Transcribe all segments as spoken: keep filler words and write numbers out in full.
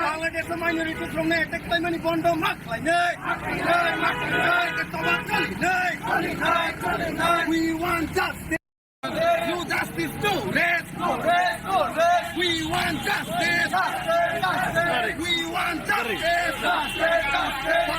Bangladesh minority rokno attack khlaimani bondo ma khlainai. We want justice. No justice, no rest. No rest, no rest. We want justice. Justice, justice. We want justice. Justice, justice.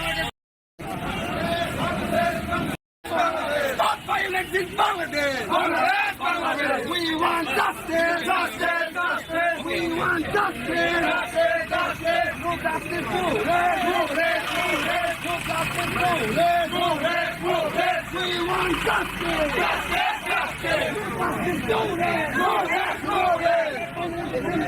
Stop violence in Bangladesh. Bangladesh, Bangladesh. We want justice. Justice, justice. We want justice. Justice, justice. No justice, no rest. No rest, no rest. No justice, no rest. No rest, no rest. We want justice. Justice, justice. No justice, no rest. No rest, no rest.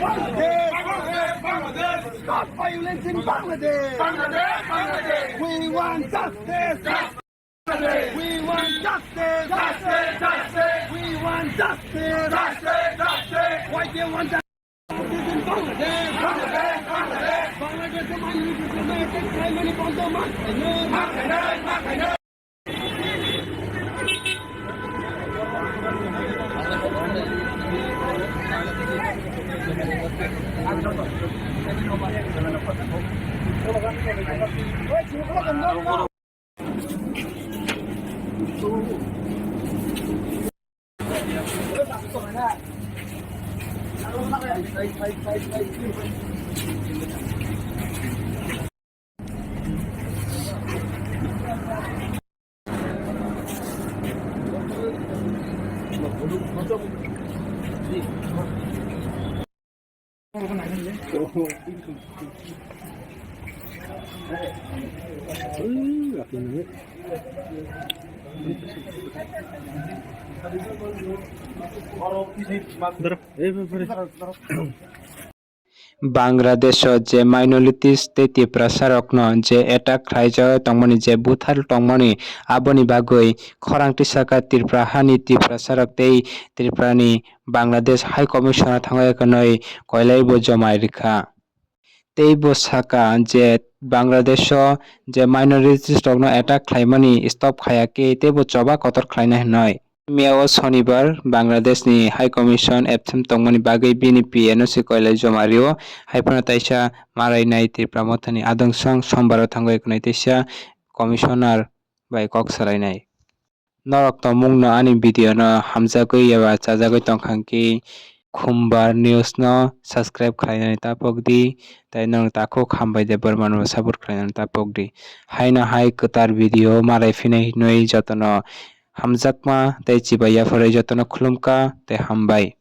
Bangladesh, Bangladesh. Stop violence in Bangladesh. Bangladesh, Bangladesh. We want justice. Justice. We want justice. Justice, justice. We want justice. Justice, justice. Why they want justice in Bangladesh? Bangladesh, Bangladesh. Bangladesh, Bangladesh, Bangladesh, Bangladesh. Bangladesh o je minorities tei Tiprasa rokno je attack khlaijak tongmani, je buthar tongmani, aboni bagwi khorang tisaka Tripura hani Tiprasa rok tei Tripura ni Bangladesh High Commission o thangwi kwnwi koilai bo jomai rikha. Tei bo saka je Bangladesh o je minorities rokno attack khlaimani stop khaya khe tei bo choba kotor khlaina hinwi. Mia o Sonibar Bangladesh ni High Commission absent tongmani bagwi bini P N O C koilai joma rio, hai phano taisa ma rainai Tipra Mothani adong song Sombar o thangwi kwnwi teisa Commissioner bai kok salainai. Norok tongmung no ani video no hamjagwi eba chajagwi tongkha khe Khumbar News no subscribe khlainani ta pokdi, tei norok takhuk hambai de bormano support khlainani ta pokdi. Haino hai kwtal video ma raiphinai hinwi jotono hamjakma tei chibai yapharwi jotono khulumkha tei hambai.